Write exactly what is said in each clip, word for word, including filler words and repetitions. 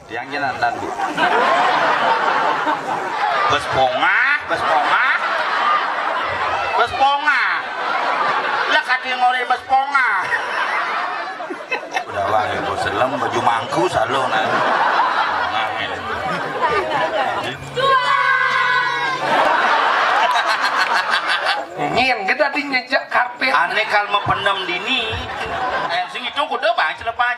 Tiang jenengan, Bu. Bes pongah, bes pongah. Bes pongah. Lah, kadén ngoré bes pongah. Udah, wah, ya, bos selem, baju mangku, salo, nah. Nah, ya. Nyén, gedé di nyejek karpét. Ané kal mapendem dini. Eh, sing itu kuda baca lepas.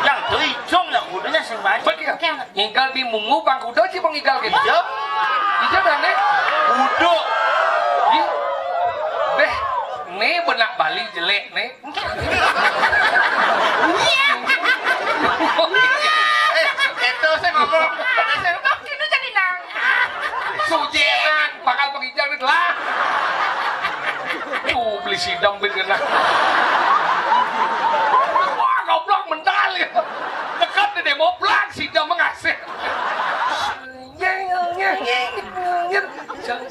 Yang tu icung lah kudanya sing baca. Betul. Ngigal di mungu bang kuda sih bang ngigal gitu. Iya. Iya dah, né. Kuda. Ih. Béh, né benak Bali jelék, né. Eh, itu saya ngomong. Saya ngomong, itu jadi nang. Sujenan, bakal pengijang nih lah. Tuh, beli sidam bin kena. Wah, goblok mental ya. Dekat di demo plak, sidam mengasih. Jang, jang,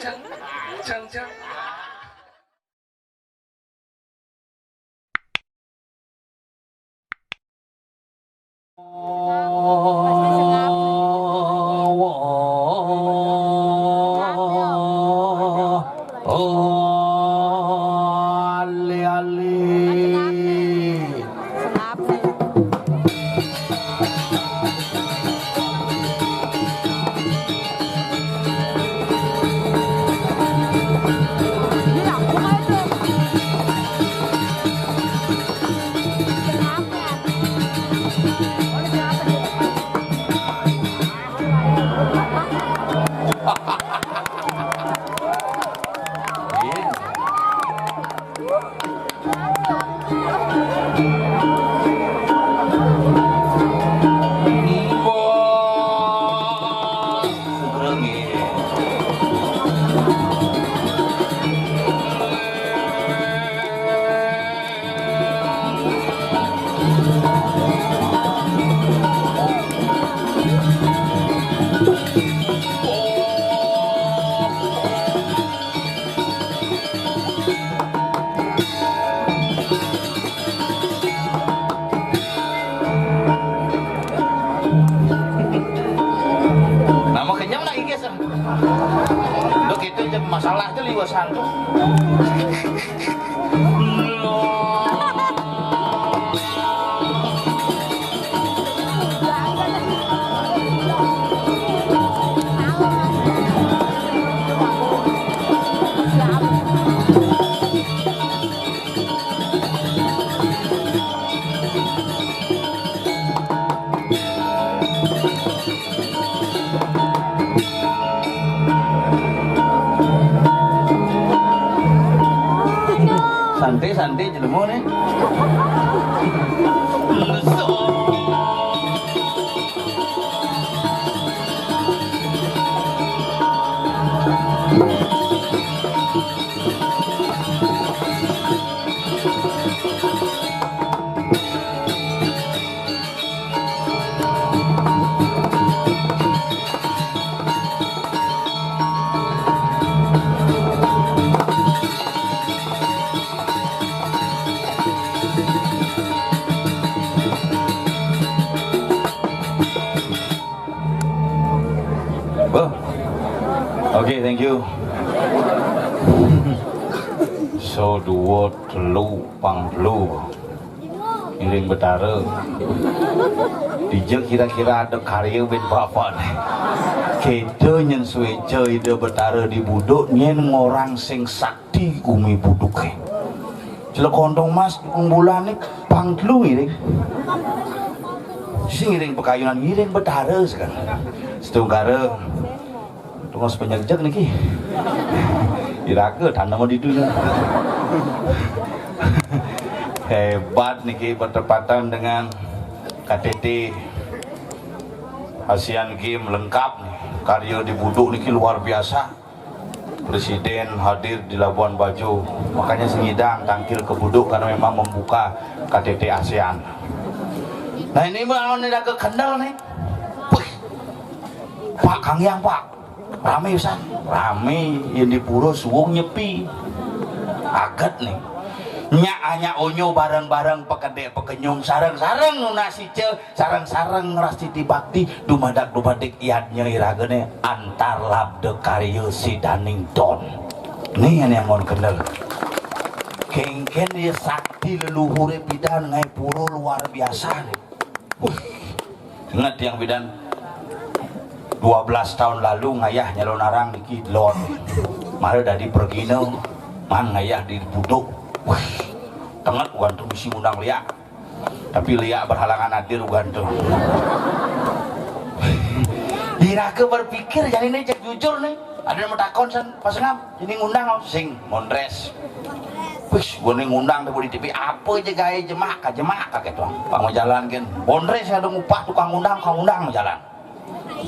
jang, jang. Nama kenyang nak igis, ah. Lo kita je masalah tu liwat santu. Santai, santai, jelema né. Bah. Oke, thank you. So, dua, telu, pang telu. Ngiring Betara. Dija kira-kira ada karya bin bapak né. Kita nyén suéca Ida Betara di Buduk, nyén ngorang sing sakti gumi Buduké. Celek Kontong Mas, Ung Bulan né pang telu ngiring. Sing ngiring pakayunan, ngiring Betara sekarang. Setungkara. Tunggu sepenyegjek niki. Iraga tanam di dunia. Hebat niki, bertepatan dengan K T T Asian Games lengkap nih. Karya di Buduk niki luar biasa. Presiden hadir di Labuan Bajo. Makanya sing nyidang tangkil ke Buduk karena memang membuka K T T Asean. Nah, ini mah lawan iraga kendel nih. Wih. Pak Kang Yang, Pak. Ramé pisan. Ramé, yén di pura suwung nyepi. Aget nih. Nya anya onyo bareng-bareng, pakedek pakenyung, sareng-sareng nunas ica, sareng-sareng ngrastiti bakti, dumadak-dumadik yadnya iragané antar labda karya sidaning don. Nih, ane amun kendel. Kéngkén dia sakti leluhuré pidan ngaé pura luar biasa. Wih, inget tiang pidan, dua belas tahun lalu ngayah nyalonarang niki lon. Mara dadi pergina, man ngayah di Buduk. Wih, tenget wan tu bisi ngundang liak. Tapi liak berhalangan hadir ugan tu. Iraga berpikir jani né cek jujur né. Ada yang matakon san, pas ngam, ini ngundang sing mondres. Wis, gua nih ngundang di T V, apa aja gaé jemak, ka jemak ka gitu. Pang majalan kan. Mondres ada ngupah tukang ngundang, tukang ngundang majalan.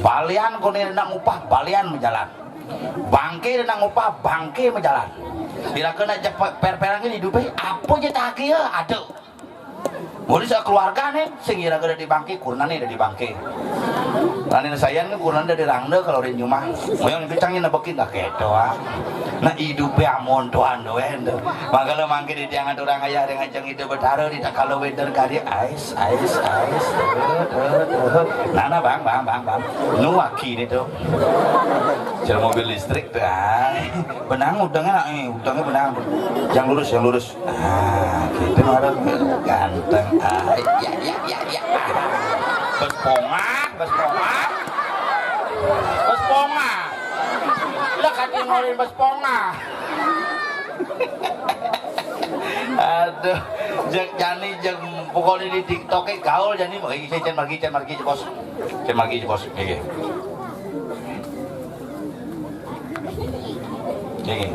Balian koné nak ngupah, balian majalan. Bangké nak ngupah, bangké majalan. Iraga nak jep per-perang ini hidupé, apa aja tak ya ada. Mun sakeluargané, sing iraga dadi bangké, kurnané dadi bangké. Lain sayan kan kurnané dadi rangda kalau ring jumah. Moyong kencang nebekin dah kéto ah. Nah, hidupé amun tuan doén tu. Makala mangké di tiang aturang ayah ring ajeng Ida Betara di takala wénten karya ais, ais, ais. Eh, eh, eh. Nah, nah, bang, bang, bang, bang. Nu aki né tu. Cil mobil listrik tu ah. Benang udengnya, eh, udengnya benang. Yang lurus, yang lurus. Ah, gitu orang ganteng. Ah, ya, ya, ya, ya. Bes pongah, bes pongah. Bes pongah. Lah, kati ngorin bes pongah. Aduh, jek jani, jek pokoknya di TikTok gaul jani, bagi cen margi, cen margi, bos. Cen margi, bos. Oke. Nggih.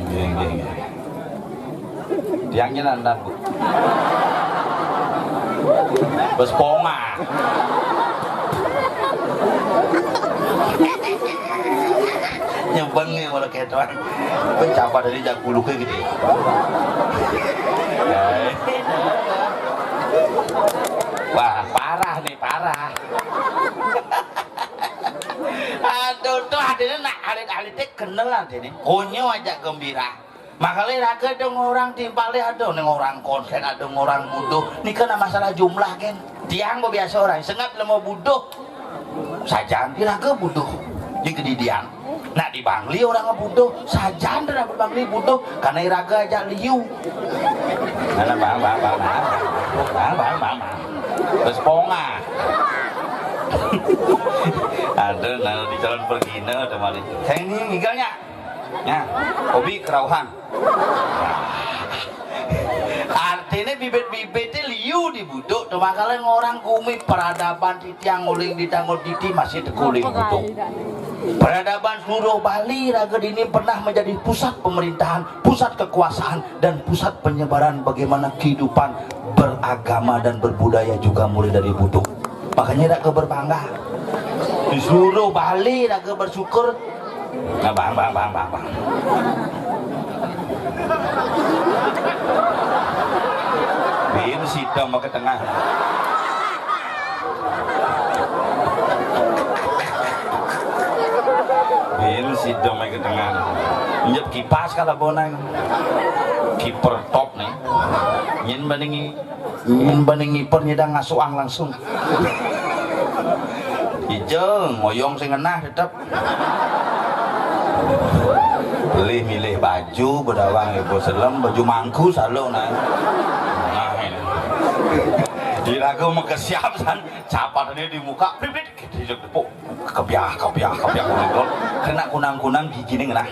Nggih, nggih, nggih. Tiangnya nandan, Bu. Bes pongah. Nyebeng ya, malah kayak tuan. Kowe capat tadi jak buluke gitu ya. Wah, parah nih, parah. Aduh, tuh adine nak alit-alite kenel adine. Konyo aja gembira. Makanya raga ada orang timpalé, ada ning orang konsen, ada orang buduh. Nika nak masalah jumlah kan. Tiang biasa orang sengat lemo buduh. Sajan di raga buduh. Di kedidian. Nak di Bangli orang buduh, sajan dah Bangli buduh, karena iraga aja liu. Mana bang, bang, bang, bang, bang, bang, bang, bang. Terus pongah. Ada, nah, di calon pergina ada mari. Saya ini ngigalnya. Ya, hobi kerauhan. Artinya bibit-bibitnya liu di buduk, tuh makanya orang gumi peradaban titiang uling di tanggul titi masih tekuling buduk. Peradaban seluruh Bali raga dini pernah menjadi pusat pemerintahan, pusat kekuasaan, dan pusat penyebaran bagaimana kehidupan beragama dan berbudaya juga mulai dari buduk. Makanya raga berbangga. Di seluruh Bali raga bersyukur. Nah, bang, bang, bang, bang, bang. Bin sidam ke tengah. Bin sidam ke tengah. Nyep kipas kalau bonang. Kiper top nih. Nyin bandingi Nyin banding ngiper nyidang ngasuang langsung. Ija ngoyong sing ngenah tetep. Pilih milih baju, bedawang ibu selem, baju mangku selalu nah. Nah, ini. Diragu mekesiap san, capatannya di muka, pipit, gitu, tepuk. Kebiah, kebiah, kebiah, kunang. Kena kunang-kunang gigi nih ngenah.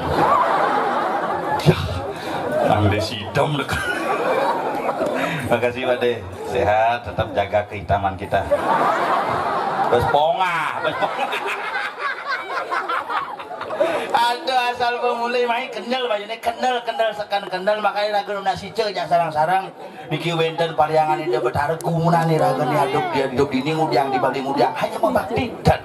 Ya, nang desidem dek. Makasih, Pak De. Sehat, tetap jaga kehitaman kita. Bes pongah, bes pongah. Aduh, asal pemulih mai kendel bajune, kendel, kendel, sekan kendel, makanya lagu nasi cek jak sarang-sarang. Niki wénten pariangan Ida Betara gumunan iraga ni aduk dia hidup dini ngudiang di Bali ngudiang hanya membaktikan.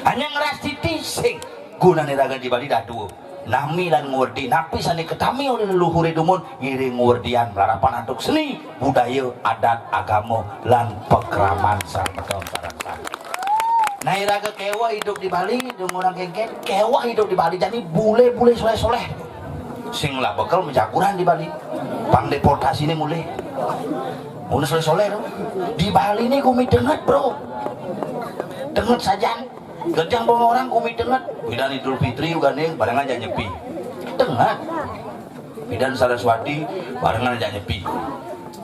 Hanya ngerastiti sing gunane raga di Bali dah dua. Nami lan ngwerdi, napi sane ketami oleh leluhure dumun ngiring ngwerdian larapan antuk seni, budaya, adat, agama, lan pekraman sareng beton sareng sami. Nah, iraga kéweh hidup di Bali, jeung urang kéngkén, kéweh hidup di Bali, jadi bulé-bulé soléh-soléh. Sing lah bekel menjaguran di Bali. Pang déportasiné mulih. Mun soléh-soléh tuh. Di Bali nih gumi denget, Bro. Denget sajan. Gejang orang gumi denget. Pidan Idul Fitri juga nih, barengan ja nyepi. Denget. Pidan Saraswati barengan ja nyepi.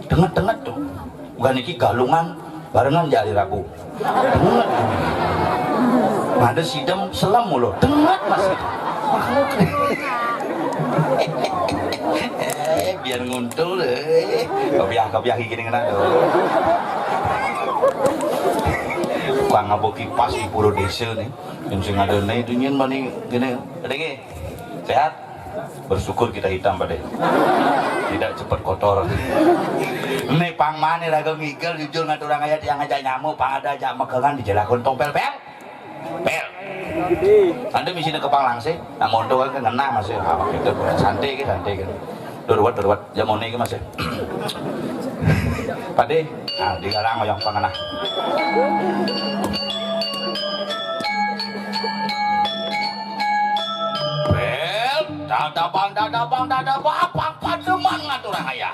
Denget-denget tuh. Bukan niki Galungan barengan ja hari Rabu. Denget. Ada sidem selem mulu. Denget masih. Makhluk. Eh, biar nguntul, eh. Kopiah, kopiah gini kena tuh. Tukang ngabo kipas di pura désa nih. Yang sing ada nih, itu nyen mani gini. Ada nggih? Sehat? Bersyukur kita hitam, Pak Dé. Tidak cepat kotor. Nih, pang mana raga ngigel, jujur ngaturang aya tiang aja nyamuk, pang ada aja mekengan di jelakun tompel, pel. Pel. Anda misi ke pang langsé, nah, monto kan ngena masih. Ah, gitu. Santai ke, santai ke. Dur ruwet, dur ruwet. Jamone iki, Mas, ya. Pade, nah, digalang oyong pangenah. Bel, dadabang, dadabang, dadabang, apang pademan ngaturang ayah.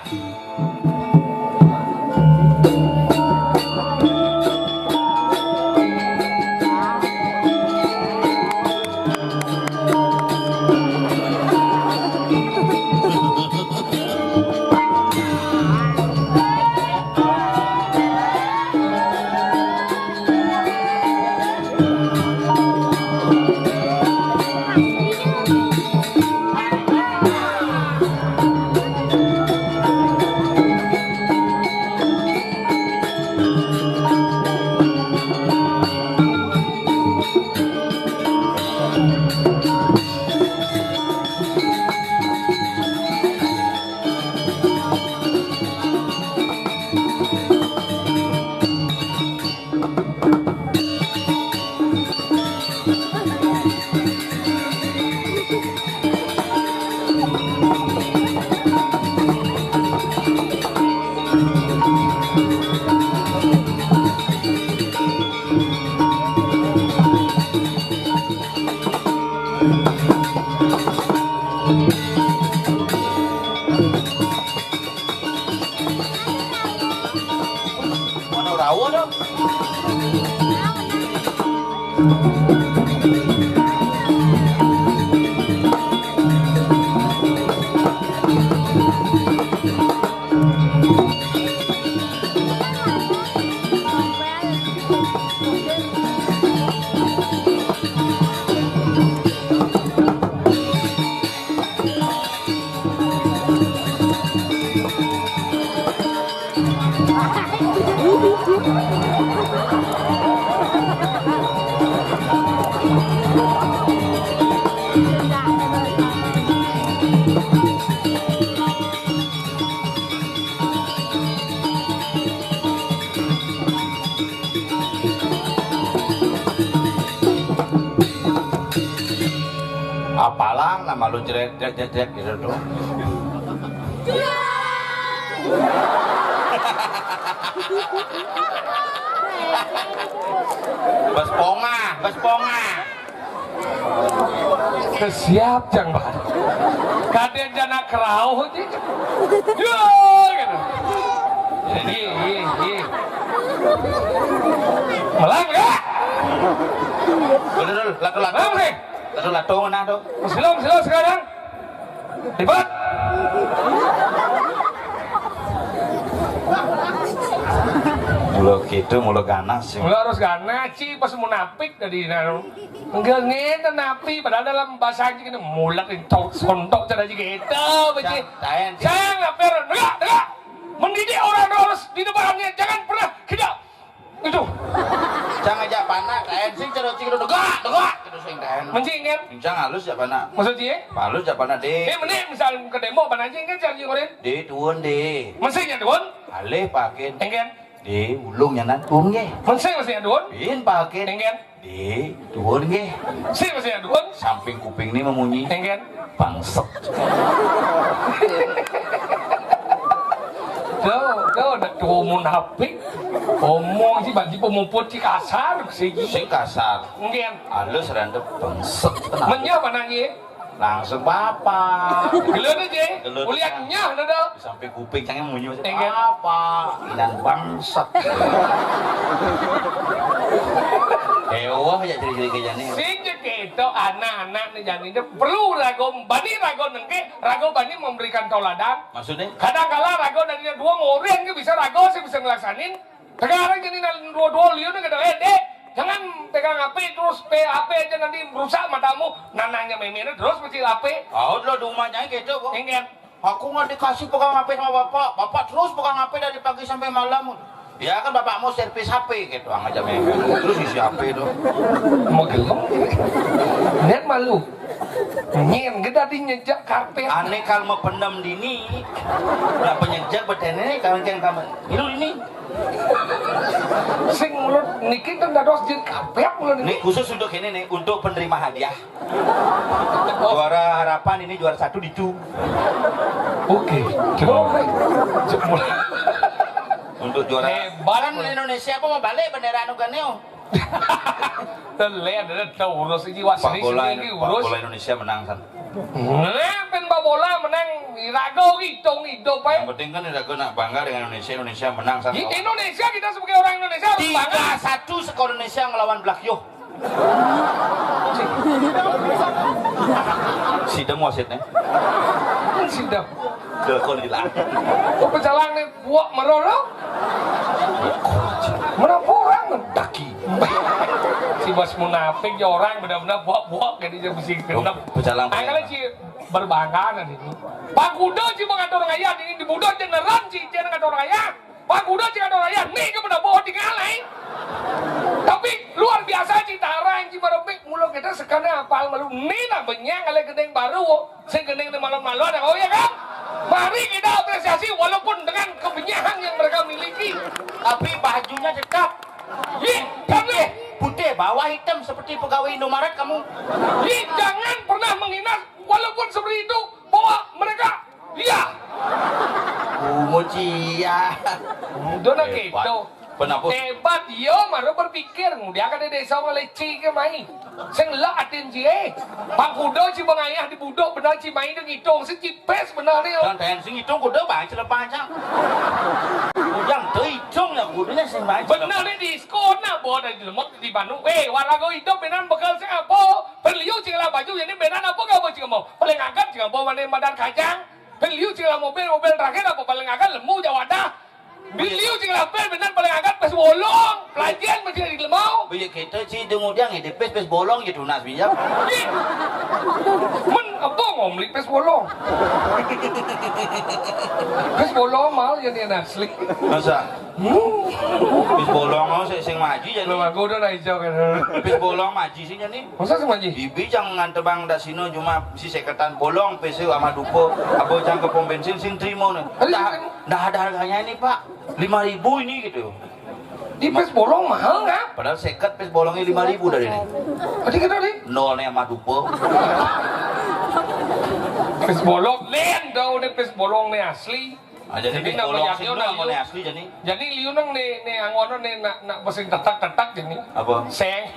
Mana rawuh dong? Apalang nama lu, jret, jret, jret, jret, gitu tuh. Bes pongah, bes pongah. Siap, Jang Bah. Kadén jana kerauh, Ji. Yo, gitu. Iya, iya, iya. Melang, ya? Bener, laku-laku. Melang, sih. Laku-laku, nah, tuh. Silong, silong sekarang. Ribet. Mula gitu, mula ganas, ya. Mula harus ganas, Ci, pas munafik tadi, nah. Enggak ngene napi, padahal dalam bahasa Inggris ini mulat, tok, sontok, cara aja gitu, Ci. Taen. Saya ngapir, tegak, tegak. Mendidik orang harus di depannya, jangan pernah kita itu. Jangan aja panak, taen sing cara cing udah degak, degak, terus sing taen. Mencing kan? Jangan halus ya panak. Maksudnya? Halus ya panak, deh. Eh, mending misal ke demo, panak anjing kan, jangan ngorin. Deh, tuun, deh. Mencing ya, tuun? Alih pakin. Engken. Deh, ulung nyanan, tuun, nggih. Mencing, mencing ya, tuun? Bin pakin. Engken. Deh, tuun, nggih. Sing, mencing ya, tuun? Samping kuping ini memunyi. Engken. Pangsek. Tuh, tuh, udah tuh munafik. Omong sih bagi pemuput sih kasar sih. Sing kasar. Mungkin. Halus randep bangset. Menyah mana ye? Langsung papa. Gelut aja. Gelut. Kuliah nyah dah. Sampai kuping cangnya munyi. Enggak. Apa? Inan bangset. Ewah ya ciri-ciri kejane. Sing je keto anak-anak nih jani perlu rago bani rago nengke rago bani memberikan tauladan. Maksudnya? Kadang kala rago dari dua orang ke bisa rago sih bisa ngelaksanin. Sekarang jadi dua-dua liun nih kata eh dek jangan pegang H P terus P H P aja nanti merusak matamu. Nananya memena terus masih H P. Oh, lo di rumahnya gitu kok. Enggak. Aku nggak dikasih pegang H P sama bapak. Bapak terus pegang H P dari pagi sampai malam. Ya kan bapak mau servis H P gitu, aja memang. Terus isi H P itu. Mau gelem. Net malu. Nyen gede di nyejak karpet. Aneh kalau mau pendem dini. Nggak penyejak betene kalau kamu. Itu ini. Sing mulut niki kan dados jin karpet mulut ini. Ini khusus untuk ini nih, untuk penerima hadiah. Juara harapan ini juara satu ditu. Oke. Jempol. Untuk juara. Hebat. Indonesia apa mau balik bendera anu kaneo? Tele ada tahu urus ini wah. Bola, urus. Bola Indonesia menang kan. Nah, pen bola menang rago gitu hidup. Yang penting kan rago nak bangga dengan Indonesia, Indonesia menang kan. Di Indonesia kita sebagai orang Indonesia harus bangga. Tiga satu skor Indonesia ngelawan Black Yo. Sidem wasitnya. Sidem. Delkon hilang. Kok pecalang nih buak meroro? Menapa orang mendaki? Si bos munafik ya orang benar-benar buak-buak jadi dia mesti genep. Pecalang. Angkala si berbangga nanti. Pak Kuda si mengatur ngayah ini dibudak jenderan si jeneng ngatur ngayah. Pak Kuda cik ada raya nih kepada bawa tinggal lain. Tapi luar biasa cik tarang cik marepik mula kita sekana apal malu ni nak benyang alai gending baru. Sing gending ni malam-malam ada kau ya kan? Mari kita apresiasi walaupun dengan kebenyahan yang mereka miliki. Tapi bajunya tetap. Ih, putih, putih bawah hitam seperti pegawai Indomaret kamu. Ih, jangan pernah menghina walaupun seperti itu bahwa mereka Iya. Ungu cia. Udah nak gitu. Penapa? Hebat, iya, mara berpikir. Dia kada desa ngeleci ke mai. Sing lek atin cie. Pang kuda ci bengayah di budok benar ci mai dong hitung. Si cipes benar ni. Dan ten sing hitung kuda baik selepas aja. Ujang tu hitung ya kudanya sing baik. Benar ni diskon nak bawa dari lemot di Bandung. Eh, warago hidup benar bekal sing apa? Perliu cing lah baju jadi benar apa gak baju mau? Paling agak cing apa mana madan kacang? Beliau cing lah mobil, mobil terakhir apa paling agak lemu jawada. Beliau cing lah pel benar paling agak pes bolong. Pelajian masih di lemau. Beli kita ci dengudiang ini pes pes bolong je tunas bijak. Ih. Men apa ngomli pes bolong? Pes bolong mal jadi asli. Masa? Hmm. Pes bolong sing sing maji jadi. Lu aku udah naik jauh kan. Pes bolong maji sih jadi. Masa sih maji? Bibi jangan tebang dasino cuma si seketan bolong pese sama dupo. Apa jang ke pom bensin sing terima nih. Aduh, dah, sing dah ada harganya ini, Pak. Lima ribu ini gitu. Di pes bolong mahal nggak? Padahal seket pes bolongnya lima ribu dari ini. Tadi kita nih. Nol nih sama dupo. Pes bolong, lain dong nih pes bolong nih asli. Ah, jadi pes bolong sing nang asli jadi. Jadi liu nang nih nih angono nih nak nak mesin tetak-tetak jadi. Apa? Seng.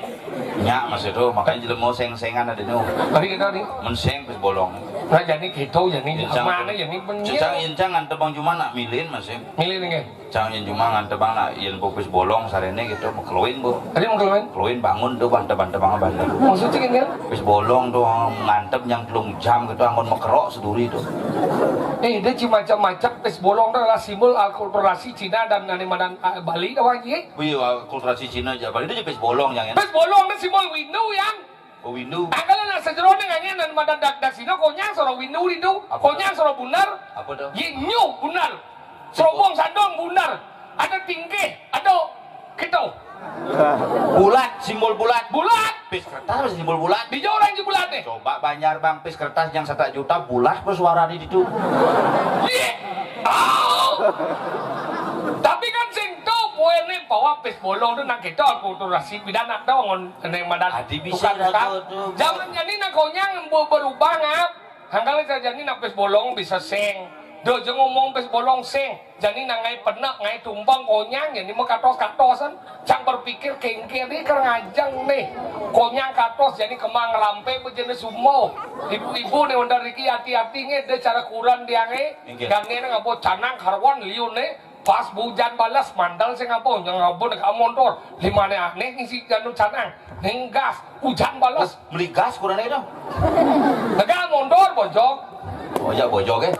Nya masih tuh makanya jelema seng-sengan ada nu. Tadi kita nih. Men seng pes bolong. Nah jadi gitu jadi. Mana jadi bener. Cang incang ante bang cuma nak milin masih. Milin nggih. Cang yen cuma ngan tebang nak yen pupis bolong sarene gitu, mekeluin, Bu. Tadi mekeluin? Keluin bangun tuh, bante-bante banget, bante. Maksudnya gini kan? Pis bolong tuh ngantep nyang telung jam gitu, anggon mekerok seduri tuh. Eh, dia ci macam-macam pis bolong tuh adalah simbol akulturasi Cina dan animadan ah, Bali dah wajib. Iya, akulturasi Cina aja. Bali itu pis bolong yang enak. Pis bolong tuh simbol windu yang Oh, windu. Angkala nak sajeroning angin dan madan dak dasina konyang soro windu rindu. Apa? Konyang soro bunar. Apa tuh? Ye nyu bunar. Serobong sandong bunar. Ada tingkih, ada gitu. Bulat, simbol bulat. Bulat. Pis kertas masih simbol bulat. Di orang je bulat nih. Coba banjar bang pis kertas yang satu juta bulat apa suara di situ. Ye. Oh. Tapi kan sing tu poin ni bawa pis bolong tu nak kita akulturasi pidan nak tahu ngon Neng madan. Adi bisa tukang, tukang. Ragu tuh. Zaman jani nak konyang bu- berubah ngap. Hangkal jani nak pes bolong bisa seng. Dah aja ngomong pis bolong sing. Jani nak ngaé penek, ngaé tumpang, konyang, jani mah katos-katosan. Cang berpikir kéngkén né keur ngajeng né. Konyang katos, jani kemang rampé, bejana sumo. Ibu-ibu né, ondén riki, ati-ati ngé, dah cara kureun tiangé. Inggih. Gangéna ngabo canang karuan liu né. Pas hujan bales, mantel sing ngabo, nyang ngabo nega montor. Limané anéh ngisi janu canang. Ning gas, hujan bales. Beli gas kureun itu. Nega montor, bojog. Oh ya, bojog, eh.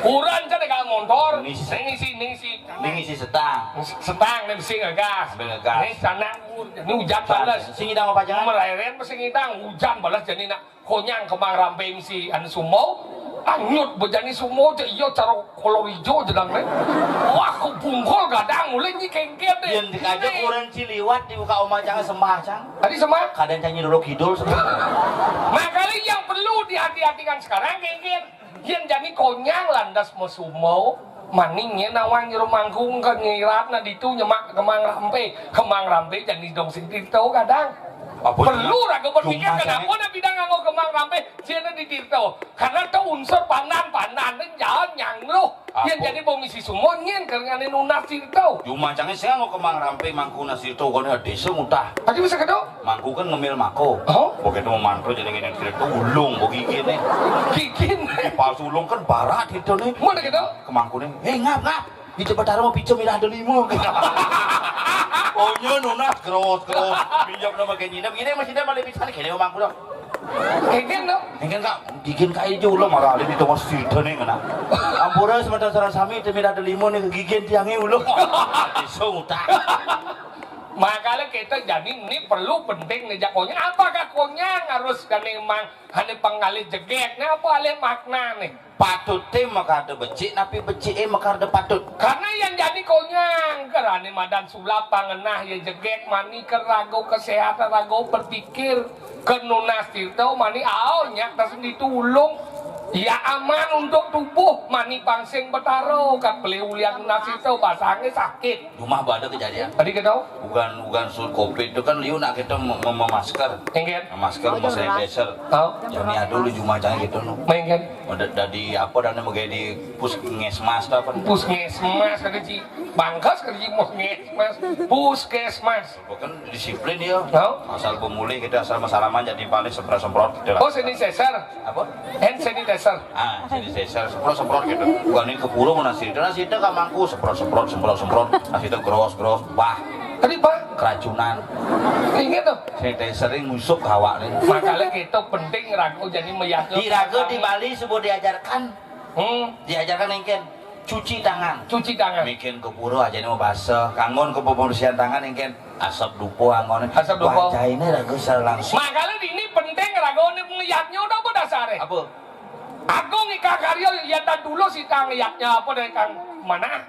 Kureun cenah nega montor. Ngisi. Ning ngisi, ning ngisi. Ning ngisi setang. Setang, ning bisi ngegas. Sambil ngegas. Ning canang, ini hujan bales. Sing ngidang apa jangan? Mereren, sing ngidang, hujan bales, jani nak konyang kemang rampé si anu sumo, anyut bejani sumo, cék iya cara kolor ijo jedang né. Wah, kok bungkol gadang, mulai nyi kéngkén deh. Yén dikajak orang Ciliwat dibuka omah jangan sembah cang. Tadi sembah? Kadang canyi dulu kidul sembah. Makanya yang perlu dihati-hatikan sekarang, kéngkén. Yén jani konyang lantas mah sumo, mani nyén nawang jero mangkung ka nyiratna ditu nyemak kemang rampé. Kemang rampé jani dong sing tirta gadang. Apa perlu raga berpikir cuma kenapa sana? Nabi dah nganggo kemang rampé, cenah di tirta. Karena itu unsur pandan-pandan dan jalan nyangluh. Apa? Yén jani bau misi sumo nyén keur ngané nunas tirta. Cuma cangé sing nganggo kemang rampé mangkuna tirta, kone désa ngutah. Tadi bisa kedo? Mangku kan ngemil mako. Oh? Begitu mau mantu jadi ngene cerita ulung begigit nih. Gigit. Di palsu ulung kan barat itu nih. Mana gitu? Kemangku nih. Eh, ngap, ngap. Di tempat taruh mau pinjam mirah ada lima. Oh, nyo nunas, keros, keros. Pinjam nama kayak nyinam. Ini masih dia malah pinjam kayak mangku dong. Kayak gitu. Ini kan kak, gigit kayak aja ulung marah ada di tengah cerita nih kena. Ampura sementara sareng sami itu mirah ada lima nih gigit tiangnya ulung. Desa utang. Makanya kita jadi ini perlu penting nih, jakonya apa kak konyang harus kan emang hanya penggalih jegek. Nah, apa alih makna nih? Patut teh maka ada becik, tapi becik eh maka ada patut. Karena yang jadi konyang kerana madan sulap pangenah ya jegek mani ke rago kesehatan rago berpikir ke nunas tirta mani ao nyak tas ditulung. Ya aman untuk tubuh mani pangsing betaro kat beli ulian nunas tirta basangnya sakit. Cuma ada kejadian. Tadi kita tahu? Bukan, bukan sur covid itu kan liu nak kita mem-, mem-, memasker. Ingat. Masker, mau sanitizer. Tahu? Yang ni ada lu cuma jangan gitu no. Maingat. Udah dari apa dan mau di puskesmas apa? Puskesmas ada ji. Bangkas kerja puskesmas. Puskesmas. Bukan disiplin ya. Tahu? Asal pemulih kita asal masalaman jadi paling semprot-semprot gitu lah. Oh, sanitizer. Apa? Hand sanitizer. Ah, jadi saya, saya semprot-semprot gitu. Bukan ini ke burung nasi, itu nasi itu kan mangku semprot-semprot, semprot-semprot. Nasi itu gros-gros, bah. Tadi pak keracunan. Ingat tuh. Saya teh sering ngusuk hawa nih. Makanya kita penting ragu jadi meyaknya. Di ragu di Bali sebut diajarkan. Hmm. Diajarkan engken cuci tangan. Cuci tangan. Bikin ke pura aja nih mau basah. Kangon ke pembersihan tangan engken. Asap dupo angone. Asap dupo. Wajaine raga secara langsung. Makanya ini penting raga ini ngeliatnya udah apa dasarnya? Apa? Aku ngika karya yata dulu sih kang ngeliatnya apa dari kang mana?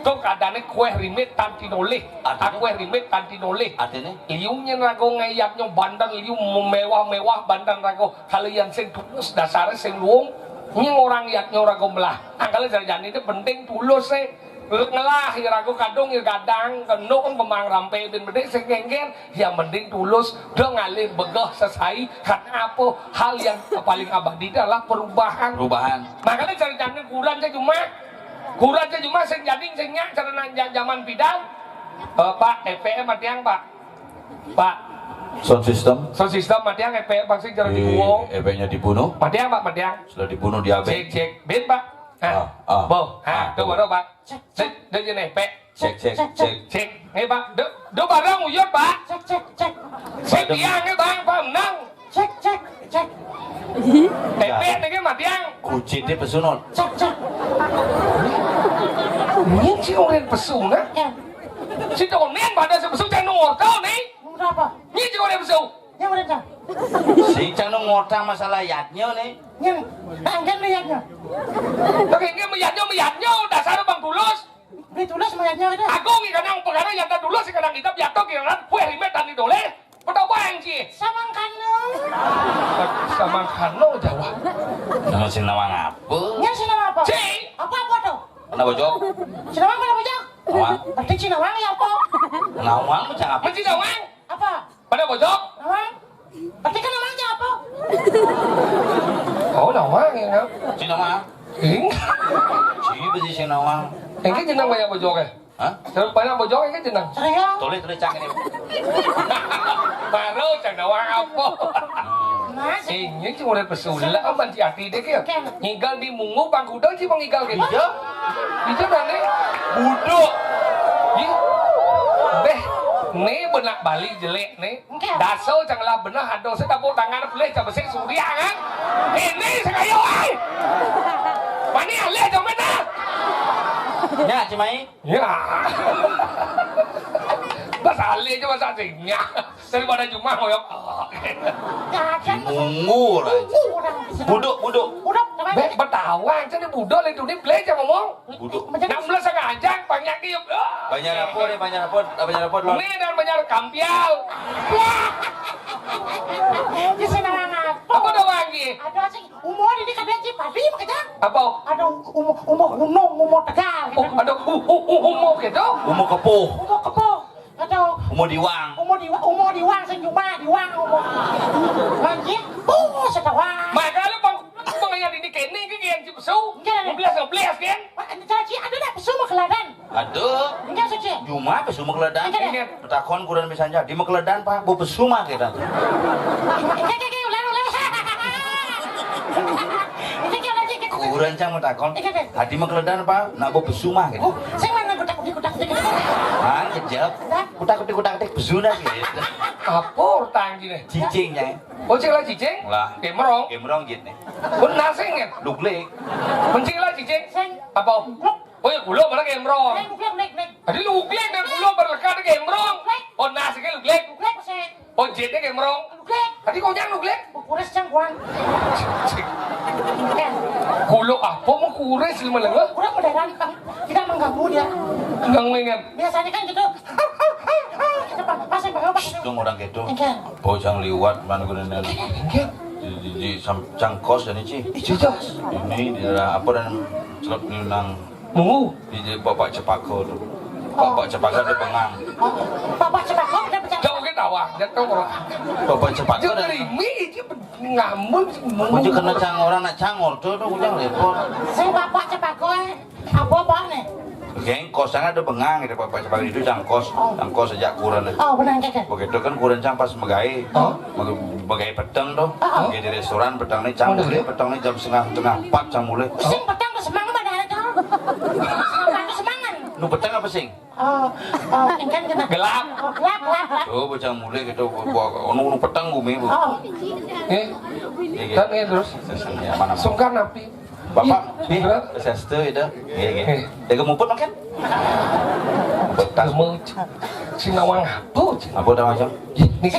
Tuh keadaannya kue rimit tanti nolih. Artinya? Kue rimit tanti nolih. Artinya? Liungnya raga ngeliatnya bandan liung mewah-mewah bandan raga. Kalau yang sing tulus dasarnya sing luung, ini orang liatnya raga belah. Angkala jani itu penting tulus sih. Ngelah ya ragu kadung ya gadang kenu kan pemang rampe bin bedik sing kengken ya mending tulus dah ngalih begah sesai karena apa hal yang paling abadi itu adalah perubahan. Perubahan. Makanya cara jani kuran saya cuma kuran saya cuma sing jadi sing nyak cara nanya zaman bidang. Eh, pak F P M ada yang pak pak Sound system. Sound system matiang efek pasti jangan dibuang. Efeknya dibunuh. Matiang pak matiang. Sudah dibunuh diabetes. Cek cek bin pak. Ah, ah. Bo, ah, tuh baru pak. Cek cek. Dia jenis efek. Cek cek cek. Cek. Eh pak, do do barang uyut pak. Cek cek cek. Cek tiang eh bang pak menang. Cek cek cek. Efek lagi matiang. Kucing dia pesunut. Cek cek. Ini sih orang pesunut. Ya. Si donen pada sepesu cang nunggu tau nih. Nunggu apa? Ini juga orang pesu. Yang mana cang? Si cang nunggu tang masalah yatnya nih. Yang angkat nih yatnya. Tapi ini meyatnya meyatnya dasar bang tulus. Beli tulus meyatnya ada. Aku ngi kadang perkara yang tak tulus si kadang kita biar tau kira kue rimet tani doleh. Pada bang sih. Samangkano. Samangkano Jawa. Nama si nama apa? Ya si nama apa? Si. Apa apa tuh? Kenapa jok? Si nama kenapa jok? Nawang. Berarti Cinawang ya apa? Nawang macam apa? Mencinawang? Apa? Pada bojok? Nawang. Berarti kan namanya apa? Oh, Nawang ya, Kang? Cing nawang. Ing. Cing besi sing nawang. Engke jeneng banyak bojoke. Hah? Terus banyak bojoke engke jeneng. Serius? Tulis, tulis, Cang, ini. Baru Cang nawang apa? Mas. Ini cuma udah pesulap, apa, hati-hati deh, ya. Oke. Ngigal di munggu, pangkuda sih, pengigal gitu. Iya. Itu nanti. Buduk. Ih. Beh, nih benak Bali jelek nih. Engke. Daso Cang lah beneh, ado sing tepuk tangan pelih, Cang besik surya kan? Ini sekayo ai. Mani alih Cang beneh. Ya, Cimai. Ya. Bas alih cuma satunya. Daripada cuma ngoyok. Munggu lah. Munggu orang. Buduk, buduk. Buduk, teman. Be, Betawi, Cang, ini buduk, le, dunia pelih, Cang ngomong. Buduk. Macam enam belas setengah jam, banyak dia. Banyak apa ni? Banyak apa? Banyak apa? Ini dan banyak kampial. Wah. Di sana apa? Apa dah wangi? Ada sih umur ini kada cipadi makanya. Apa? Ada umur, umur gunung, umur tegal. Oh, ada u- u- u- umur gitu. Umur kepuh. Umur kepuh. Ada umur diwang. Umur diwang, umur diwang senyuma diwang umur. Lagi, oh, setawa. Makanya bang, bang yang ini kene ke yang cipesu. Enggak. Ngeblias ngeblias kan? Pak, ini cara cik ada tak pesu makeladan? Aduh. Enggak suci. Cuma pesu makeladan. Enggak. Takon kuran misalnya di makeladan, Pak, bu pesu mah kita. Enggak, enggak, enggak, ulang, ulang. Enggak, enggak, lagi, enggak. Kuran Cang mau takon. Enggak, enggak. Hati makeledan, Pak, nak bu pesu mah gitu. Oh, saya mana kutak kutik kutak kutik. Ah, kejap. Dah. Kutak kutik kutak kutik pesu dah gitu. Apa urang gini? Cicing ya. Oh, cing lah cicing? Lah. Gemrong. Gemrong gitu nih. Pun nasing kan? Luglik. Mencing lah cicing? Sing. Apa? Luk. Oh ya, kulo malah gemrong. Luk, luk, luk, luk. Tadi luglik dan kulo berlekat gemrong. Luk. Oh, nasing luglik. Luk, luk, sing. Oh, jete gemrong. Luk, luk. Tadi konyang luglik. Kuris Cang kuang. Kulo apa mau kuris lima lenga? Kurang modern, Bang. Tidak mengganggu dia. Enggak ngengen. Biasanya kan gitu. Kita pas, pas, pas, pas. Dong orang gitu. Enggak. Bocang liwat mana gunanya? Enggak. Di, di, di sam- cangkos dan ici. Ici jos. Ini di daerah apa dan celok ini nang Munggu. Di, di Bapak Cepako tuh. Bapak Cepako tuh pengang. Oh, Bapak Cepako udah pecah. Jauh kita wah, dia tahu orang. Bapak Cepako Dia dan dari mi, dia ngamun, Munggu. Munggu kena cang orang nak cangor tuh, tuh udah repot. Saya Bapak Cepako, eh. Apa, Pak, nih? Geng, kosannya ada bengang gitu, Bapak Cepako itu cangkos, Oh. Cangkos sejak kuran. Oh, benar, Kak. Begitu kan kuran cang pas megai. Oh. Megai peteng tuh. Oh. Megai di restoran peteng nih, cang Oh, mulai iya. Peteng nih jam setengah, setengah empat cang mulai. Sing peteng ke Semangan mana ada? Sing peteng ke Semangan. Nu peteng apa sing? Oh, oh, engkan kena. Gelap. Oh, gelap, gelap, gelap. Tuh, bocah mulai gitu, bu- bu- anu, anu peteng bumi, Bu. Oh. Eh, Iya, gitu. Kan ya terus. Ya, mana, mana. Sungkan api. Bapak, Ih, nih, berat. Seste itu. Iya, gitu. Eh. Dia gemuput makan. Betas. Gemuk. Si nawang apa? Apa dah macam? Ih, nih.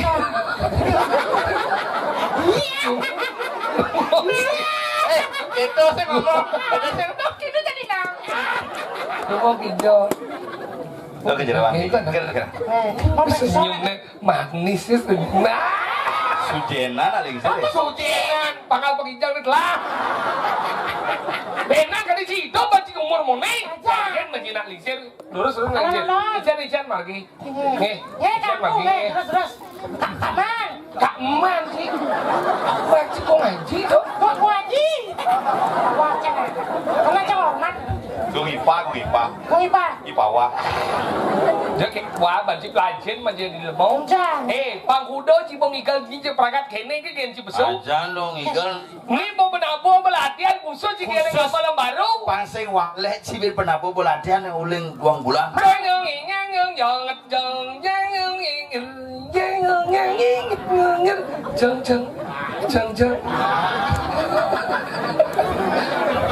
Eh, itu saya ngomong. Ada saya ngomong, itu tadi nang. Ngomong hijau. Oke, jerawat. Itu ada. Kira, kira. Eh, Senyumnya manis ya, senyum. Nah. Sujenan, ada yang sih. Sujenan, pangkal penginjang itu lah. Benar kan di situ, bajing umur mone. Jangan bajing nak lingsir. Lurus, lurus, Halo, lingsir. Halo. Ijan, ijan, margi. Nggih. Nggih, ijan, kamu, margi, nggih, nggih. Terus, terus. Kak Kaman. Kak Man sih. Wajib kok ngaji tuh. Kok ngaji? Wah, cek. Kena cek hormat. Gung Ipa, Gung Ipa. Gung Ipa. Ipawa. Dia kayak wah, bajib lajin, bajib di lemong. Jan. Eh, pangkuda, cibong igal, ginjil, pragat, kene, ke, gen, cibesu. Ajan dong, igal. Ni mau benabuh belatihan khusus jika ada Khusus. Gambar yang baru. Pangsing walek cibir penabuh belatihan yang uling duang bulan. Jeng, jeng, jeng, jeng, jeng, jeng, jeng, jeng, jeng, jeng, jeng, jeng, jeng, jeng, jeng, jeng.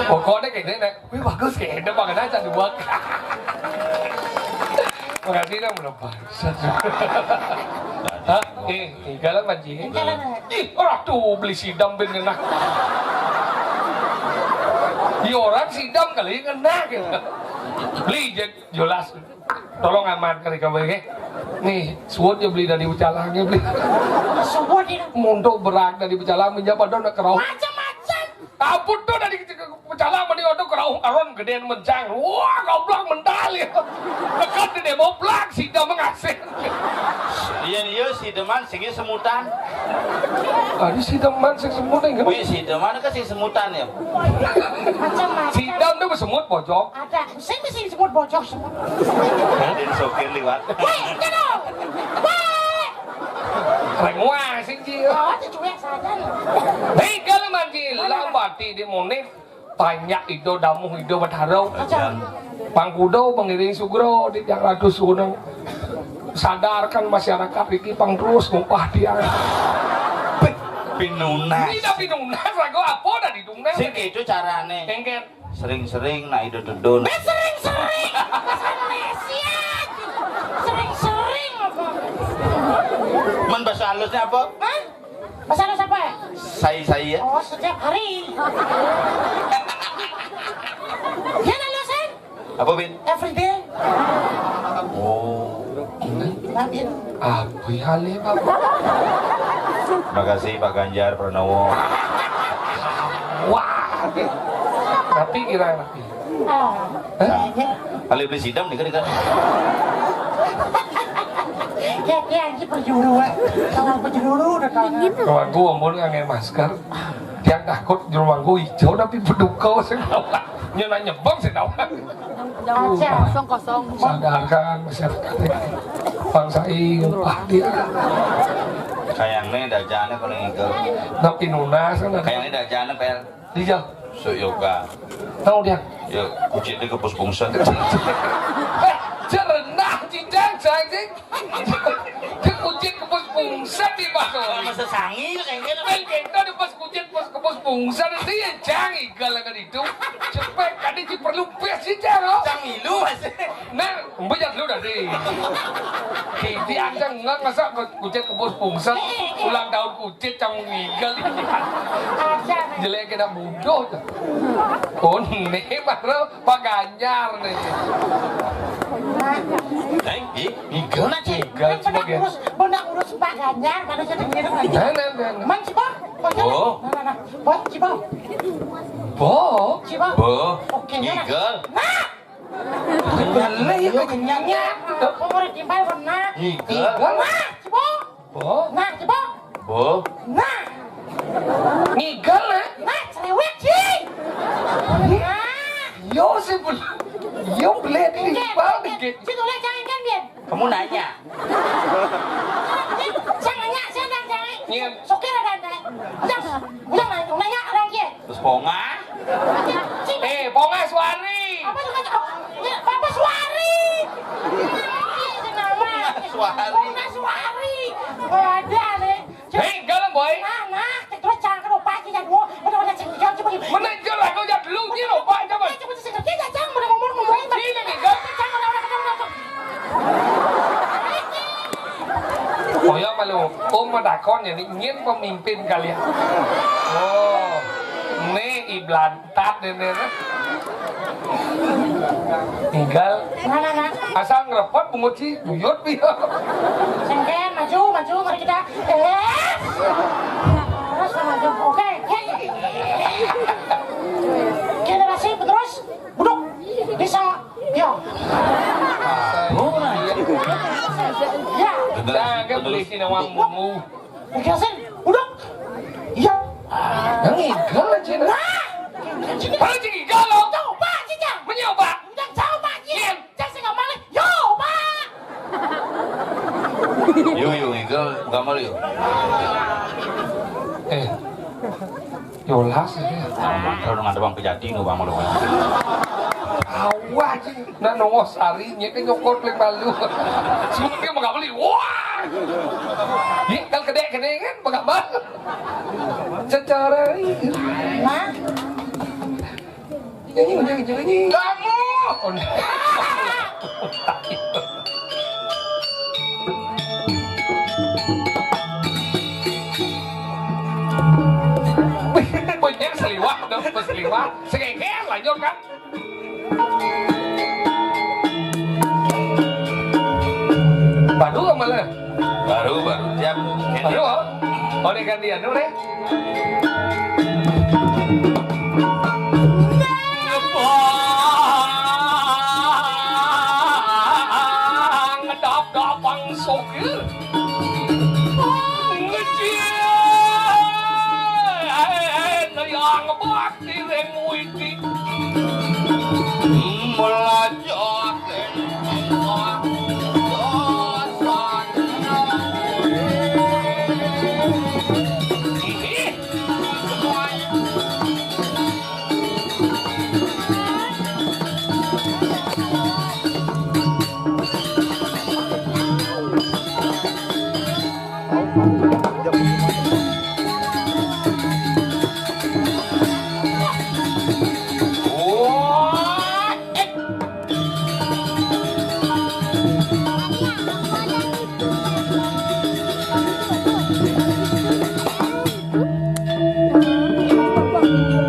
Pokoknya kayak gini, Nek. Wih, bagus kayak ini, Bang. Ada aja dibuat. Makasih, Nek, belum. Hah? Eh, eh, jalan, Panji. Jalan, eh. Ih, orang tuh beli sidam ben ngenah. Iya, orang sidam kali ngenah gitu. Beli je- jelas. Tolong aman kali kamu, ya. Nih, suwut ya beli dari Ucalang ya beli. Suwut ya. Mondok berak dari Ucalang, minyak pada nak kerau. Macam-macam. Ampun tuh dari Ucalang mending ada kerau aron gedean mencang. Wah, goblok mental ya. Dekat di demo plak sidam mengasih. Yén iya sideman sing semutan. Adi sideman sing semut, kan? Wih, sideman kan sing semutan ya. Macam-macam. Sidem tuh semut bojog. Ada. Sing sing semut bojog semut. Ada sopir liwat. Wéh, kena. Wéh. Renguang sing ji. Oh, itu cuek saja. Hei, kalau manji lambati di Munif, banyak ido damuh ido bataro. Ajan. Pangkudo mengiring sugro di Jang Ratu Suneng. Sadarkan masyarakat iki pang terus ngumpah tiang. Pinunas. Ini dah pinunas, lagu apa dah didungnas? Sing itu carane. Engken. Sering-sering nak ido tedun. Wéh, sering-sering. Bahasa Indonesia. Sering-sering apa? Men bahasa halusnya apa? Hah? Bahasa halus apa ya? Sai-sai ya. Oh, setiap hari. Dia halusan? Apa, Bin? Everyday. Oh. Nah, Bin. Apa hale, Pak? Makasih, Pak Ganjar Pranowo. Wah. Tapi kira rapi. Ah. Hah? Kali beli sidam nih, kan? Ya, ya, anjir, perjuru, Wak. Kalau perjuru udah tahu. Kalau gua mau ngangge masker, dia takut jero mangku ijo tapi beduka sing bawah. Nyo nak nyebeng sing bawah. Aja. Kosong, kosong. Sadarkan masyarakat. Bangsa ini ngumpah dia. Kayaknya dajane paling itu. Tapi nunas kan. Kayaknya dajane pel. Dijal. Sok yoga. Tahu dia? Ya, kucing dia kepus pungsen. Eh, cerenah, cicang, cacing. Dia kucing kepus pungsen di Pak. Sama sesangi, kayak gitu. Kan kita di pas kucing, pas kepus pungsen, dia cang igal kan itu. Cepet, kan dia perlu pes sih, cang, loh. Cang ilu, masih. Nah, bejat lu tadi. Dia aja nggak masa kucing kepus pungsen, ulang tahun kucing. Cang ngigal. Jelek kena bodoh. Oh, nih baru Pak Ganjar nih. Eh, ih, ngigal aja. Ngigal. Benar urus, benar urus Pak Ganjar, mana jadi ngirim lagi. Nah, nah, nah, nah. Man, coba. Oh. Nah, nah, nah. Boy, coba. Bo. Coba. Bo. Oke, nah, nah. Ngigal. Nah. Kenyang, ya, kenyangnya. Umur timpal pernah. Ngigal. Nah, coba. Bo. Nah, coba. Bo. Nah. Ngigal, eh? Nah, cerewet, Ji. Nah. Yo, si bel-, yo, belet ini, Bang. Situ lihat jangan kan, Bian. Kamu nanya. Saya nanya, saya nanya. Iya. Sokir ada, ada. Udah, udah nanya, nanya orang dia. Terus ponga? Eh, ponga suari. Apa juga tuh? Ya, Bapak suari. Iya, itu nama. Suari. Ponga suari. Oh, ada nih. Hei, galem, boy. Nah, nah, terus jangan lupa aja ya, dua. Udah, udah, sini, jangan coba. Mana jual lagu jadul lu, dia lupa, coba. Ya, coba sih, kerja aja, udah ngomong-ngomong. Ini nih, gal. Jangan, udah, udah, udah, udah. Oh ya, malu. Oh, madakon ya, nih, ingin pemimpin kalian. Oh, nih, Iblan. Tat dene. Tinggal. Nah, nah, nah. Asal ngerepot bungut si buyut piye. Sengken, maju, maju, mari kita. Eh. Terus maju. Oke. Generasi penerus buduk bisa. Yo. Ya. Jangan beli sini uang bungu. Oke, Sen, buduk. Iya. Yang ngigal aja, nah. Nah. Kalau jadi galau, coba aja, Jang. Mencoba. Jang, coba aja. Iya. Jang, saya nggak malu. Yo, Pak. Yo, yo, ngigal, nggak malu, yo. Eh. Yolas ini. Kalau dengan teman kejati, nggak malu. Awah, Jing. Nah, nongos ari, nyeke nyokot lek malu. Sungke mah beli. Wah. Ye, kal kedek kene kan, mah malu. Secara ini. Nah. Nyanyi, nyanyi, nyanyi. Kamu. Oh, nah. Banyak seliwah, dong, seliwah. Segeger, lanjut, kan? Baru apa lah? Baru, baru. Siap. Baru, oh. Oh, ini gantian dulu, deh. Ngedap-dap bang sokir.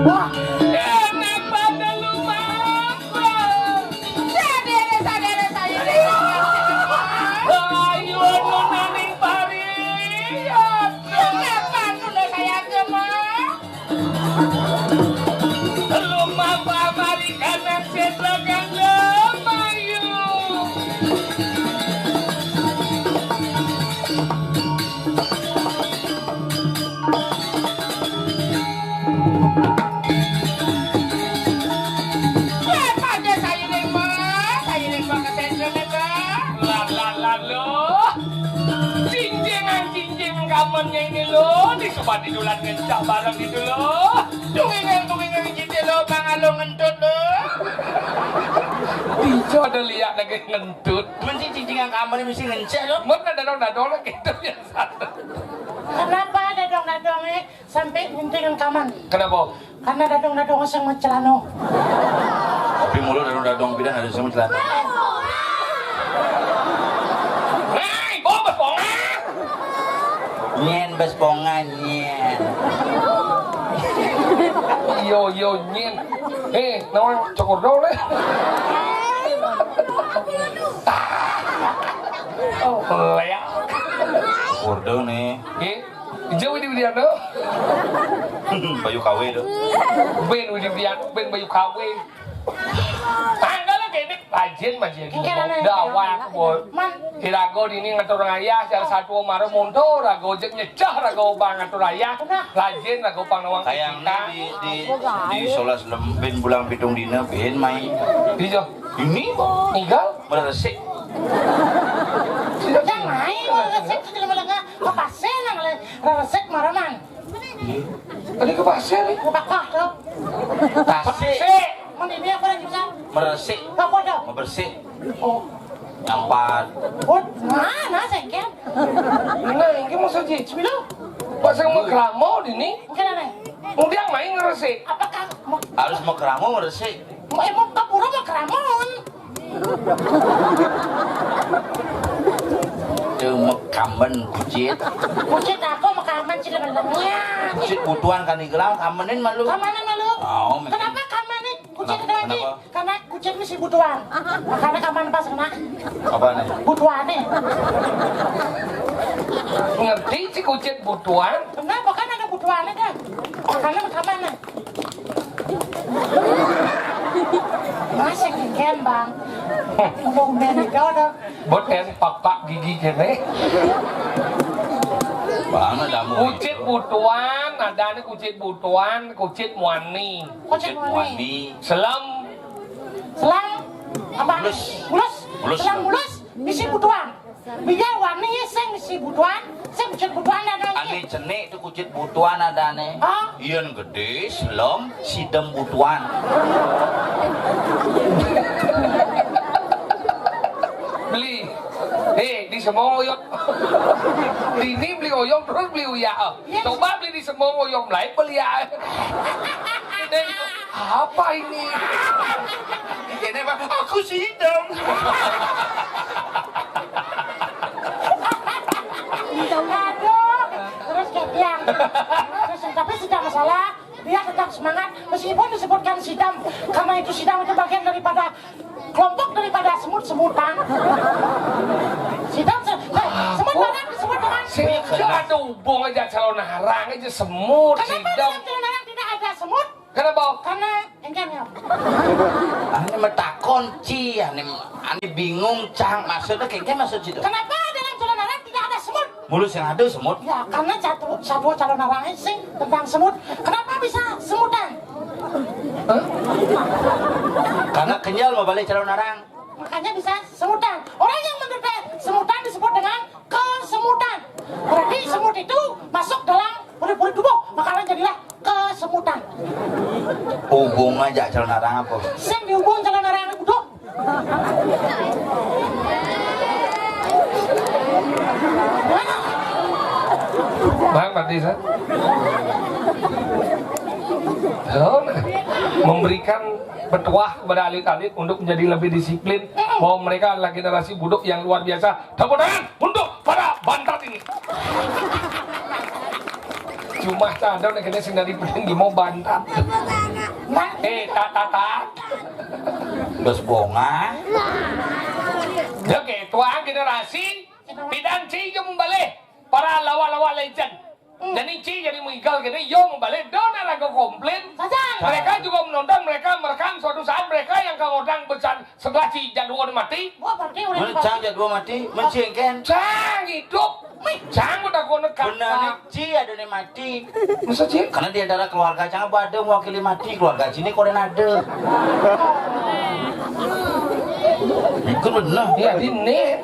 Wah, enak pada lu, Bang. Sadere, sadere, sadere. Ayo, nunaning pari. Ya, kenapa nuna saya gemar? Lumapah marikanan setrakan lemayu. Wah, pada sairing, Mas. Sairing banget tensinya, Mas. Lah, lah, lah, loh. Cincingan, cincin kamarnya ini, loh. Disobat didulan ngencah bareng gitu, loh. Tungingan, tungingan, cincin, loh. Bang Alo ngentut, loh. Ijo ada liat lagi ngentut. Mesti cincingan kamar ini mesti ngencah, loh. Mun ada dong, ada dong, gitu, biasa. Kenapa ada dong, ada dong, eh? Sampai nyentingan kaman. Kenapa? Karena dadong-dadong sing macelano. Tapi mulu dadong-dadong pindah ada sing macelano. Hei, oh, bespongan. Nyen bespongan, nyen. Yo, yo, nyen. Eh, nawang cukur dong, deh. Oh, leak. Cukur dong, nih. Eh? Ijo Widi Widianto. Bayu Kawe tuh. Ben Widi Widianto, ben Bayu Kawe. Tanggal lagi ini rajin, rajin. Dawak, boy. Irago dini ngatur ayah, cara satu maro mundur, rago jek nyecah, rago bang ngatur ayah. Rajin, rago pang nawang. Kayang di, di, di solas lem-, ben bulan pitung dina, ben main. Ijo. Ini, nigal. Meresik. Yang main, meresik, jelema lengah. Apa sih nang le-, resik maraman? Tadi ke pasir nih. Ke pakah tuh. Tasik. Mun ini apa lagi bisa? Meresik. Apa tuh? Membersih. Oh. Empat. Oh, mana sengkel? Nah, ini maksud sih. Sembilan. Pas yang mau keramo di ini. Mungkin aneh. Udah main ngeresik. Apakah mau, harus mau keramo meresik. Mau emang kapura mau keramon? Tuh, mekamen, kucit. Kucit apa mekamen, sih, sebenarnya? Kucit butuhan kan digelar, kamenin malu. Kamenin malu. Oh, kenapa kamenin? Kucit kenapa, lagi? Kenapa? Karena kucit mesti butuhan. Makanya kamen pas kena. Apa nih? Butuhannya. Ngerti si kucit butuhan? Kenapa kan ada butuhannya kan? Makanya kamen. Masih kembang. Ngomong dari kau dah. Boten pak-pak gigi kene. Mana damu? Kucit butuan, ada nih kucit butuan, kucit muani. Kucit muani. Selem. Selem. Apa? Bulus. Bulus. Bulus. Selem bulus. Bisi butuan. Biar wani sing bisi butuan, sing kucit butuan ada. Ane cenik tu kucit butuan adane. Hah? Yen gede, selem, sidem butuan. Beli. Eh, di semua oyong. Ini beli oyong terus beli uya. Iya. Coba beli di semua oyong lain beli ya. Apa ini? Ini apa? Aku sidem. Aduh, terus kayak biang. Terus, tapi tidak masalah, dia tetap semangat meskipun disebutkan sidam, karena itu sidam itu bagian daripada kelompok daripada semut-semutan. Sidam se-, eh, semut badak disebut dengan sing ada hubung aja calon harang aja semut. Kenapa sidam? Dalam calon harang tidak ada semut? Kenapa? Karena engkau ya. Ane metakon, Ci, ane, ane bingung, Cang, maksudnya kayak gimana maksud itu? Kenapa dalam calon harang tidak ada semut? Mulus yang ada semut. Ya, karena satu, satu calon harang sing tentang semut. Kenapa bisa semutan? Karena kenyal mabalih calon arang. Makanya bisa semutan. Orang yang menderita semutan disebut dengan kesemutan. Berarti semut itu masuk dalam urip-urip tubuh, makanya jadilah kesemutan. Hubung aja calon arang apa? Sing dihubung calon arang buduk. Bang, mati, San. Oh, nah. Memberikan petuah kepada alit-alit untuk menjadi lebih disiplin, bahwa mereka adalah generasi buduk yang luar biasa. Tepuk tangan untuk para bantat ini. Cuma sadar nih, kena sing dari pedin mau bantat. Eh, tak, tak, tak. Bos bonga. Oke, tuaan generasi, pidan ci jom balih para lawa-lawa legend. Jadi ci jadi mengigal gini, yo mabalih, dona raga komplain. Mereka juga menonton, mereka merekam, suatu saat mereka yang ke orang besar sebelah ci jadwal mati. Wah, berarti orang Mana cang jadwal mati? Mencing kan? Cang hidup. Cang udah kau nekap. Benar ni, ci ada ni mati. Masa ci? Karena di antara keluarga cang apa ada mewakili mati, keluarga sini kau ada. Itu benar. Ya, ini.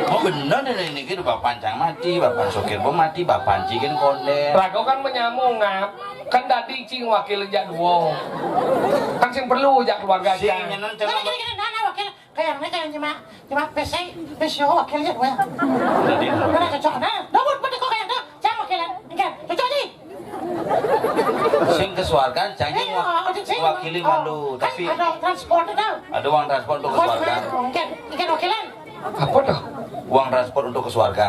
Oh, benar ni, ini kita bapak cang mati, bapak sokir pun mati, bapak ci kan konden. Raga kan menyambung, ngap. Kan tadi cing wakil jadwal. Kan sing perlu jak keluarga sing cang. Nyeneng cang. Kira-kira, nah, nah, wakil. Kayak ni, kayak cuma, cuma P C, P C wakil jadwal. Jadi, mana cocok, nah. Namun, betul kok kayak tu. Cang wakilan. Enggak, cocok ni. Sing ke suarga, cang Eh, wa-, oh, cing, cing. Wakili Oh, malu, kan tapi ada transport tu. Ada uang transport untuk ke suarga. Enggak, enggak wakilan. Apa tu? Uang transport untuk ke suarga.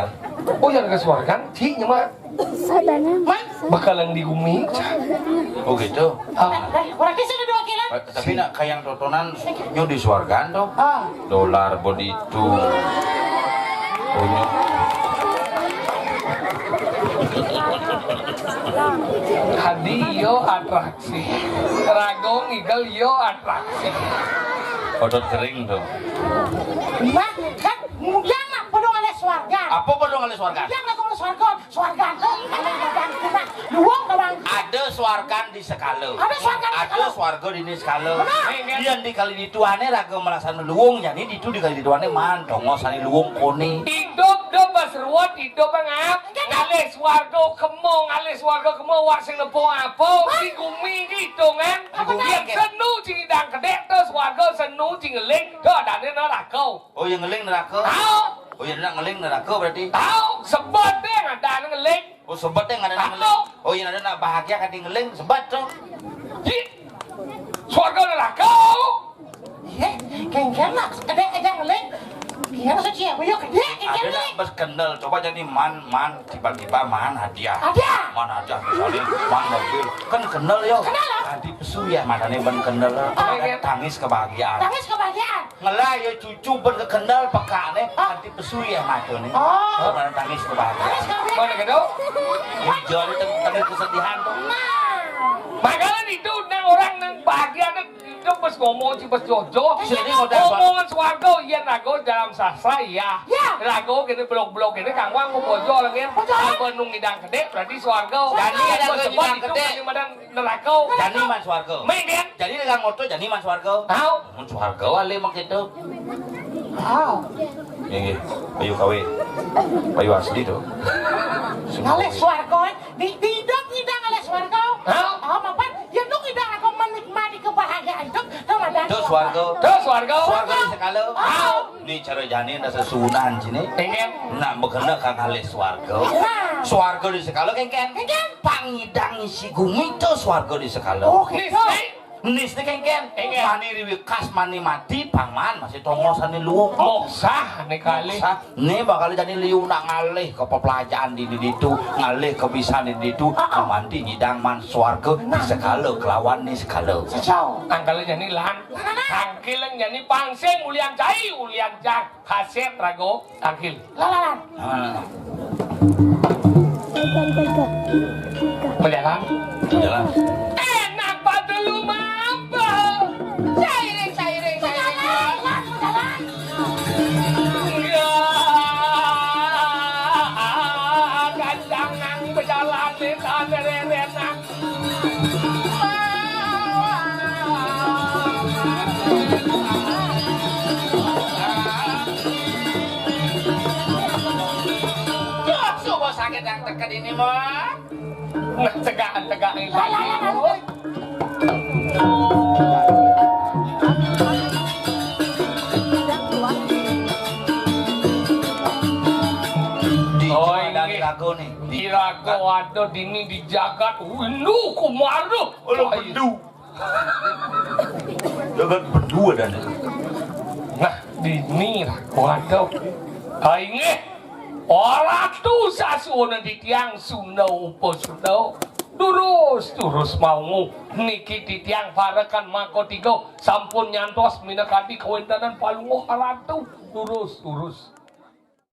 Oh, yang ke suarga, ci, cuma Bakalan di gumi. Oh gitu. Ah. Berarti sudah dua kilan. Eh, tapi nak kayang totonan nyu di suargan tu. Ah. Dolar boditu. Oh, nyu. Hadi yo atraksi. Rago ngigel yo atraksi. Odot kering tu. Nah, kan mujang nak penuh oleh suargan. Apa penuh oleh suargan? Mujang nak penuh suargan. Suargan tu, kalau badan kita, luang tu, Bang. Ada suargan di sekala. Ada suargan di sekala. Ada suarga di ni sekala. Benar. Yang di kali dituane raga melaksana luung, jani ditu di kali dituane man, tongos ane luung kone. Hidup do berseruat, hidup ngap. Enggak, enggak. Ngalih suarga kemo, ngalih suarga kemo, wak sing nepo apa? Hah? Di gumi gitu kan. Apa? Di gumi, yang kan? Senu cing idang kedek tu suarga, senu cing ngeling, tu adane neraka. Oh, yang ngeling neraka? Tahu. Oh, yang nak ngeling neraka berarti? Tahu, sebab dia ada ngeling. Oh, sebab dia ada ngeling. Tahu. Oh, yang ada nak bahagia kati ngeling, sebab tu. Ji, suarga neraka. Ye, kengken nak kedek aja ngeling. Iya, maksud cia, ayo kedek, kengken ngeling. Ada nak bas kendal, coba jadi man, man, tiba-tiba man hadiah. Hadiah. Man hadiah, misalnya, man mobil. Kan kendal yo. Kendal lah. Nanti pesu ya, matanya ban kendal lah. Oh, iya. Tangis kebahagiaan. Tangis kebahagiaan. Ngelai yo cucu ben kekendal pekak ne, ah, nanti pesu ya mata ne. Oh. Mana tangis kebahagiaan. Tangis kebahagiaan. Mana kedo? Hujan itu tangis kesedihan tu. Nah. Makanya itu nang orang nang bahagia tu, itu pas ngomong si pas jojo. Sini modal, Pak. Omongan suarga, iya rago dalam sastra, iya. Ya. Rago gini blok-blok gini, kang wang mau bojo lagi. Bojo. Apa nung ngidang gede, berarti suarga. Suarga. Jani ada sebab ngidang itu gede. Kalimadan neraka. Jani man swarga. Mengken. Jani dengan motor jani man swarga. Tahu. Mun swarga wali mak itu. Tahu. Nggih, nggih. Bayu kawin. Bayu asli tu. Ngalih swarga, eh. Di, di hidup ngidang ngalih swarga. Hah? Ah, mapan, ya nu ngidang aku menikmati kebahagiaan hidup, tu madan swarga. Tu swarga. Tu swarga. Swarga di sekala. Ah. Ni cara jani ada sesuunan sini. Pengen. Nak berkena ka ngalih swarga. Nah. Swarga di sekala kengken. Kengken. Pangidang isi gumi tu swarga di sekala. Oh, gitu. Nis ni kengken. Kengken. Mani riwikas, mani mati, pangman masih tongos ane luung. Moksah ni kali. Moksah. Ni bakal jani liu nak ngalih ke pepelajaan di, di ditu, ngalih ke bisan di ditu, ah, ah, manti ngidang man swarga di sekala kelawan ni sekala. Sejauh. Angkal jani lan. Tangkil jani pangsing ulian cai, ulian cai. Kasep rago, tangkil. Lalan. Ah. Pegang, pegang. Pegang. Berjalan. Berjalan. Enak pada lu mampu. Sairing, sairing, sairing. Berjalan, berjalan. Ya, gandang nang berjalan di tanah rerenak. Duh, coba sakit yang teka dini mah. Nah, tegaan-tegaan. Di Oh, Jawa dan ini. Lagu nih. Di Lagu ada dini di jagat. Windu Kumardu. Oh, lu Ayo. Bendu. Jagat Bendu ada. Nah, dini Lagu ada. Kainggih. Ora tu sasuwuna titiang Sunda Upasunda. Durus, durus maungu. Niki titiang parekan maka tiga sampun nyantos minakadi kawéntenan Palungguh Ratu. Durus, durus.